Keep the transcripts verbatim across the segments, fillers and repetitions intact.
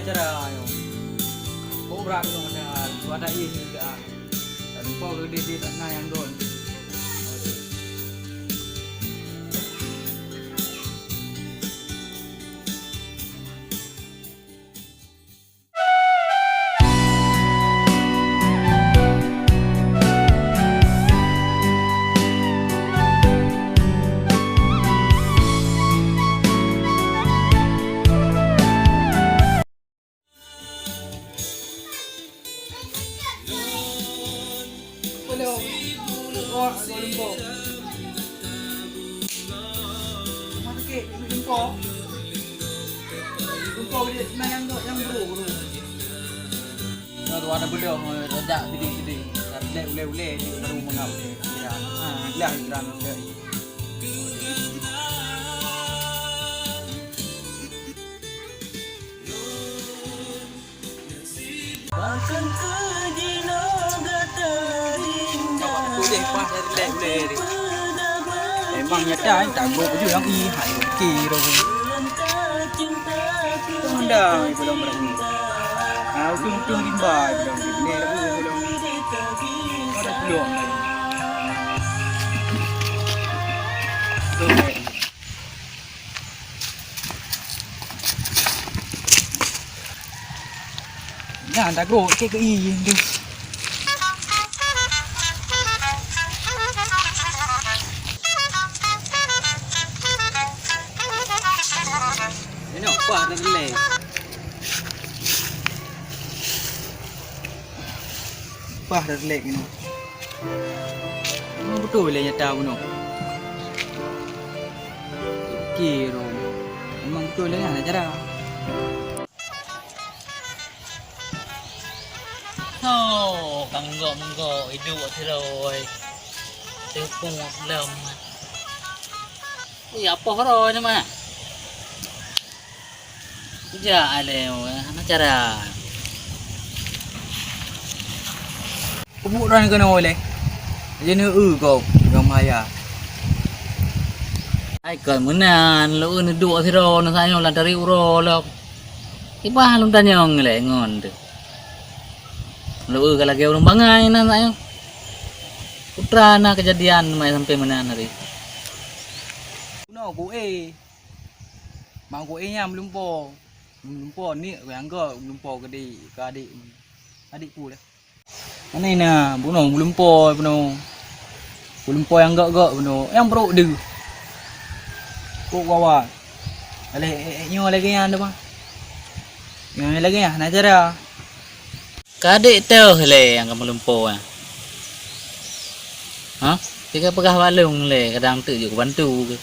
Cara nyoe. Kok brat nyoe dah, dua tak iya juga. Tak lupa ke dia, dia tak nak yang don. Boleh, oh. Oh, boleh, oh. Mana sikit, jumpa. Jumpa dia semayang tu, yang bro, bro. Nah, tu ada beda, eh, rojak gede-gede. Dah uleh-uleh, dia baru mengap dia. Ya. Ha, jelas, jelas, jelas. Memang nyata, eh, tak gop je orang ih, hai, okey, orang. Honda, eh, belum berani. Ah, utung-utung rimba, eh, belum. Ni, belum. Ada peluang. Okey. Nyan, tak gok, keu i tu. Ini apa dah leleh? Pah dah lelek ni. Memang betul lah nyata bunoe. Okey, Rom. Memang betul lah kan acara. Oh, kang menggok-menggok, idup kat siroi. Teupung lom. Ui, apa hara ni mah? Jak alèh, hana cara. Peubuet droe keunoe lé. Jadi neu-eu gob, gob maya. Ai kon meunan, lôn neuduek sidroe na sayoe lam tari uroe lom. Kiban lôn tanyong lé ngon teuh. Lôn eu ka lagèe ureueng bangai na sayoe. Putra na keujadian mai sampoe meunan hari. Bunoe ku eh. Mak ku eh nyan meulumpo. Meulumpo ni, nyang gèt meulumpo keu adék, keu adék. Adék ku lé. Mana na, bunoe meulumpo bunoe. Meulumpo nyang gèt-gèt bunoe, nyang brôk deuh. Brôk wawa. Alah, eh, eh, nyoe lagèe nyan tu, bah. Nyoe lagèe nyan, hana cara. Ka adék teuh lé nyang ka meulumpo, ah. Ha? Tika peugah bak lôn lé, kadang teuk jeuet kubantu keu.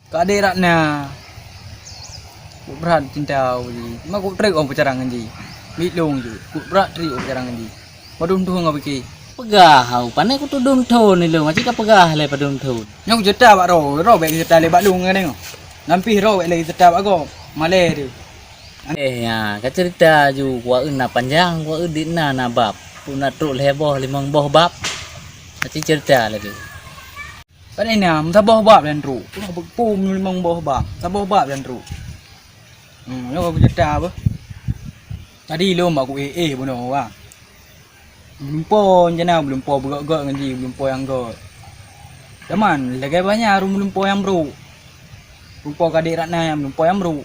Ka adék Ratna. Kuk brat cinta jih. Ma kuk treuk ôn peucarang ngon jih. Bit lôn jih. Kuk brat treuk ôn peucarang ngon jih. Padum thôn ngon pike. Peugah hau, pane kutudum thôn ni lôn, aci ka peugah lé padum thôn. Nyoe cerita bak droe, droe bèk cerita lé bak lôn ngon nyoe. Nampih droe bèk lé cerita bak gob. Malèe tu. Eh, ya, ka cerita ju, kuaeu na panjang, kuaeu dit na, na bab. Puna trok lhèe boh, limong boh bab. Aci cerita lagèe. Padahai na meusaboh bab dan trok. Udah beupum limong boh bab. Saboh bab dan trok. Hmm, nyoe ka cerita apa? Tadi lom aku eh eh bunoe wa. Meulumpo jana meulumpo beugok-gok ngon ji meulumpo nyang gok. Teman lagèe banyak ru meulumpo nyang brok. Meulumpo kadek Ratna nyang meulumpo nyang brok.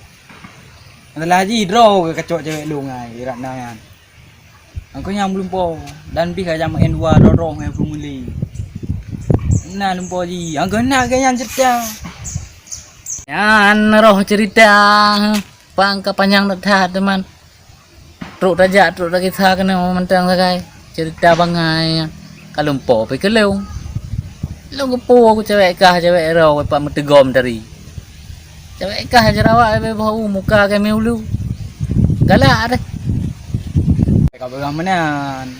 Masalah ji droe kacok cewek lu ngai Ratna nyan. Angkau nyang meulumpo dan pih ka jameun dua roroh ngai family. Na lumpo ji, angkau na ke nyan cerita. Nyan roh cerita, pang ka panyang that teman. Trok tajak, trok takisa keunoe mantong sagai. Cerita bangai ka lumpo pih keu lôn. Lôn geupeu aku cewek kah, cewek roe pat meuteugom tadi. Cewek kah jerawat leubeh boh u muka kami ulu. Galak deh. Ka peugah meunan.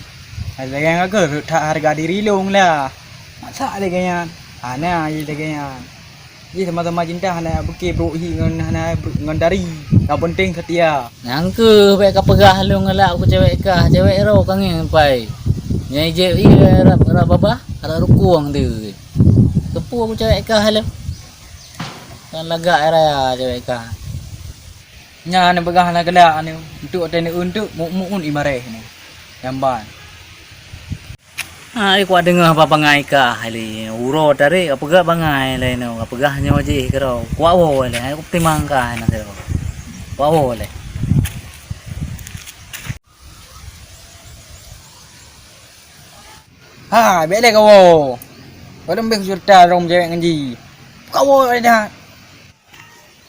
Lagèe nyan ka keuh that hareuga diri lôn lah. Masa lagèe nyan? Hana lagèe nyan. Jih sama-sama cinta hana bukeh brok hi ngon hana ngon dari. Yang penting setia. Nyang keuh bèk ka peugah lôn ngalak keu cewek kah, cewek roe ka ngieng pai. Nyang ijép ié rab, rab babah, rab rukung tu. Keupeue keu cewek kah lôn? Kan lagak raya cewek kah. Nyan peugah na geulak ni, untuk watèe neueu untuk muk-muk imareh ni. Jamban. Ha, eh, kuat deungoe haba bangai kah, li uroe tarék kapeugah bangai lé nyoe, kapeugah nyoe jih keudroe. Kuat woe lé, hai kutimang kah na keudroe. Kuat woe lé. Ha, bèk lé kawoe. Padum bèk cerita droe meucewek ngon jih. Kawoe lé dah.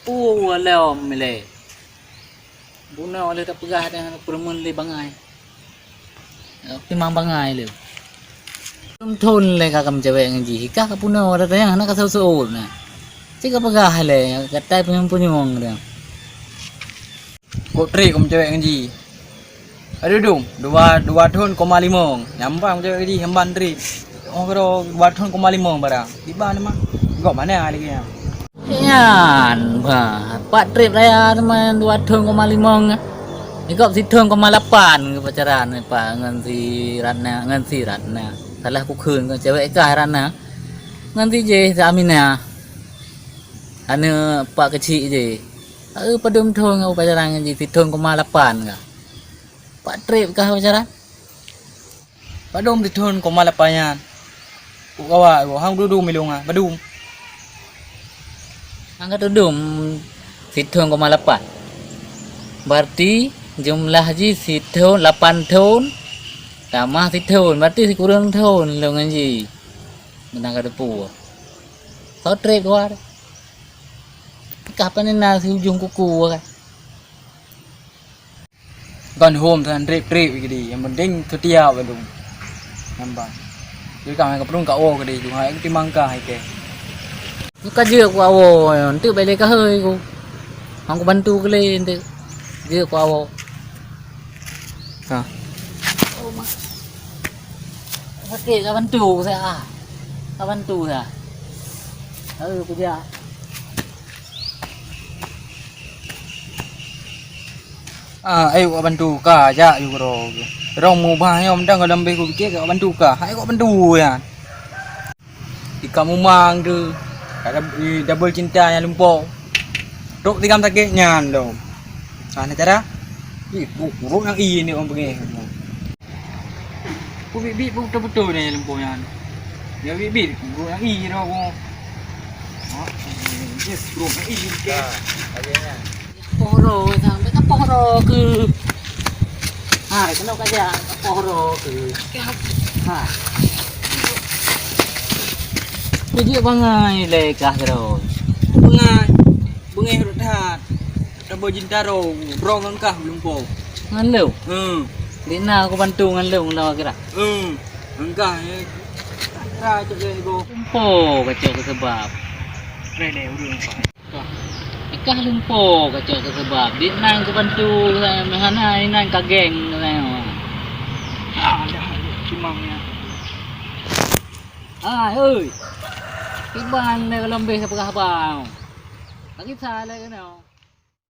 Oh, lom lé. Bunoe lé tapeugah dah peureumeun lé bangai. Timang bangai lé. Lom thon lé ka meucewek ngon jih. Ka kapunoe dah tayang hana kaseuôt-seuôt na. Cit kapeugah lé, katai punyueng-punyueng dah. Kok trép ka meucewek ngon jih. Aduh dum, dua, dua thon koma limong. Nyambang meucewek ngon jih, nyambang trép. Oh, keudroe dua thon koma limong barang. Iban mah. Gob mana lagèe nyan? Nyan, bah, pat trép raya teuma dua thon koma limong. Igob sithon koma lapan keu pacaran, pa, ngon si Ratna, ngon si Ratna. Salah kukheun, ngon cewek kah Ratna. Ngon si jih, si Aminah. Aneuk pak keuchik jih. Taeu padum thon kah pacaran ngon jih, sithon koma lapan kah. Pat trép kah pacaran? Padum sithon koma lapan nyan. Kuk kawa, kuk hang dudum ilong ah, padum. Hang ka tudum sithon koma lapan. Berarti jumlah jih sithon, lapan thon, tamah sithon. Berarti sikureueng thon lôn ngon jih. Meunan ka teupeu. Soe trép dua. Kah pane na si ujong kuku kan. Kon hom tan trép-trép gidi, yang penting setia belum. Nampak. Jadi kami keperluan kak wo gidi, cuma yang timang kah ike. Ka jeuet ku awoe, enteuk bèk lé kahôi ku. Hang kubantu keu lé enteuk. Jeuet ku awoe. Ha. Oh, ma. Sakét, ka bantu saya. Ka bantu saya. Ayo, kujak. Ah, ayo ka bantu ka, jak ju keudroe. Rong mubah nyoe mantong ka lambeh kupike ka bantu ka. Ayo ka bantu nyan. Di kamu mang tu, ka dab-, di double cinta nyang lumpoe. Trok tigam sakét nyan dong. Ah, na cara? Ih, bu-, buruk nyang i ni orang bengeh. Ku bit-bit beutôi-beutôi ni lumpoe nyan. Ya bit-bit, buruk nyang i ni aku. Ha, yes, buruk nyang i ni. Nah, lagi nyan. Poh ro sang, ka poh ro keu. Ha, keunoe ka jak, ka poh ro keu. Ha. Kujak bangai lé kah keudroe. Bangai. Beungéh rot that. Double cinta ro, droe ngon kah lumpoe. Ngon lôn? Hmm. Di na aku bantu ngon lôn lawa kira. Hmm. Ngon kah, eh. Ra cok lé go. Lumpoe ka cok keu seubab. Re lé ureueng. Ikah lumpoe ka cok keu seubab. Di nan kubantu, meuhana inan ka geng. Ah, dah, cuma ya. Ai, oi. Kiban lé lom beh peugah haba. Lagi sa lé keunoe.